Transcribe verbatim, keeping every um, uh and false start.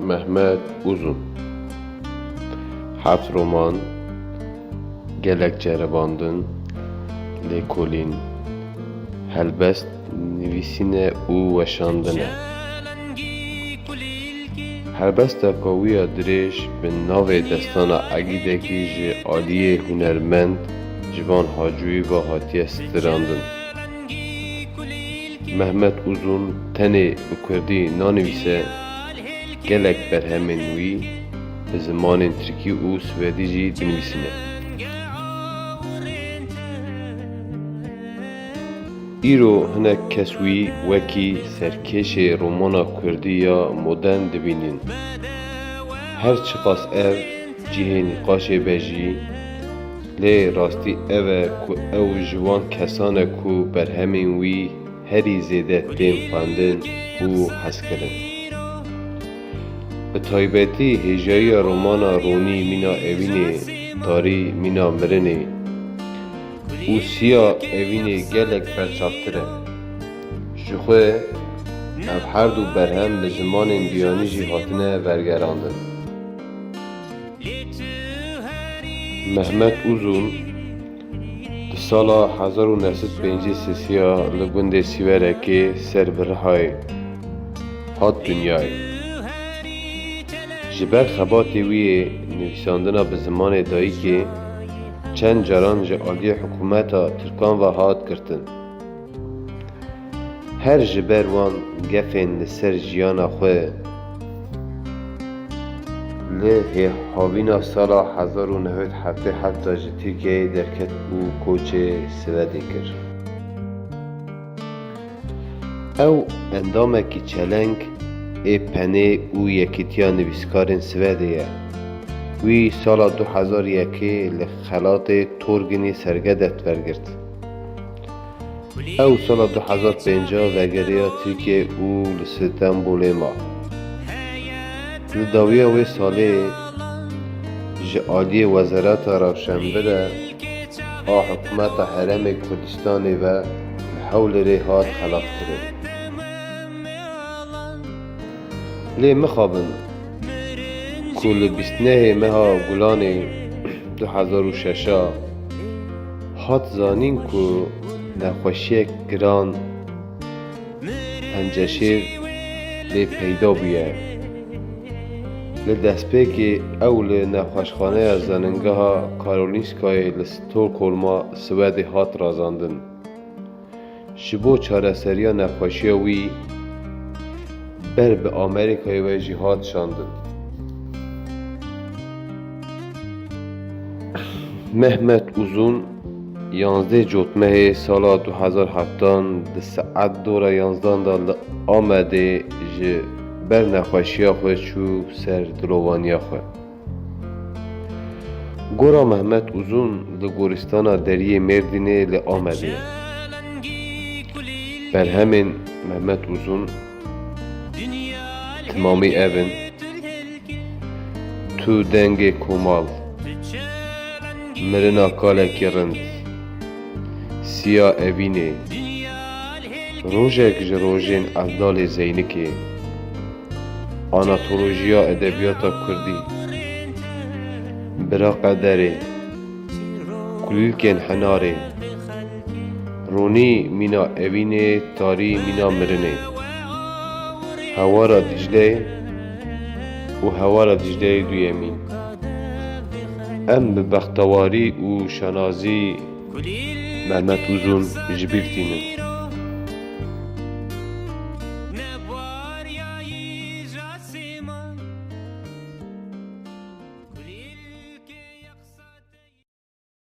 Mehmet Uzun. Heft roman, gelek ceribandin, lêkolîn, helbest, nivîsîne û weşandine. Helbesteka wî ya dirêj bi navê Destana Egîdekî ji aliyê hunermend Civan Hacûyî ve hatiye stirandin. Mehmet Uzun tenê bi kurdî nanivîse, gelek berhemên wî bi zimanên tirkî û swêdî jî dinivîsîne. Îro hinek kes wî wekî serkêşê romana kurdî ya modern dibînin. Her çiqas ev cihê nîqaşê be jî, lê rastî ev e ku ew ji wan kesan e ku berhemên wî herî zêde tên xwendin û hezkirin. Bi taybetî hêjayiya romana Ronî Mîna Evînê, Tarî Mîna Mirinê û Siya Evînê gelek berçavtir e. Ji xwe ev her du berhem bi zimanên biyanî jî hatine vergerandin. Mehmet Uzun di sala hezar û neh sed pêncî sêsiya li gundê Sîwerekê ser bi Rihayê hat dinyayê. Ji ber xebatê wî yê nivîsandina bi zimanê dayikê çend caran ji aliyê hikûmeta Tirkan ve hat girtin. Her ji ber wan gefên li ser jiyana xwe, li hê havîna sala hezar û neh sed heftê heft de ji Tirkiyeyê derket û koçê Swedê kir. Ew endamekî çeleng ê penê û yekîtiya nivîskarên Swedê ye. Wî sala du hezar yekê li xelatê Torginî sergedet wergirt. Ew sala du hezar pêncî vegeriya Tirkiyeyê û li Stenbolê ma. Li dawiya wê salê ji aliyê Wezareta Rewşenbire a hikûmeta Herêmê Kurdistanê ve li Hewlêrê hat xelatkirin. Lê mixabin ku li bîst nehê meha Gulanê du hezar û şeş hat zanîn ku nexweşiyek giran penceşêr lê peyda bûye. Li destpêkê ew li nexweşxaneya Zanîngeha Karolinskayê li Stockholma Swedê hat razandin. Ji bo çareseriya nexweşiya wî ber bi Amerîkayê ve jî hat şandin. Mehmet Uzun yanzdeh Cotmehê sala du hezar heftan di saet dora yanzdan de li Amedê ji ber nexweşiya xwe çû ser dilovaniya xwe. Gora Mehmet Uzun li goristana deriyê Mêrdînê li Amedê ye. Berhemên Mehmet Uzun timamî ev in: Tu dengê komal, mirina kalekî rind, Siya Evînê, rojek ji rojên Evdalê Zeynikê, Anatolojiya edebiyata kurdî, Bira Qederê, Kulîlkên Henarê, Ronî Mîna Evînê, Tarî Mîna Mirinê, Hewara Dîcleyê û Hewara Dîcleyê Duyemîn. Em bi bextewarî û şanazî Mehmet Uzun ji bîr tînin.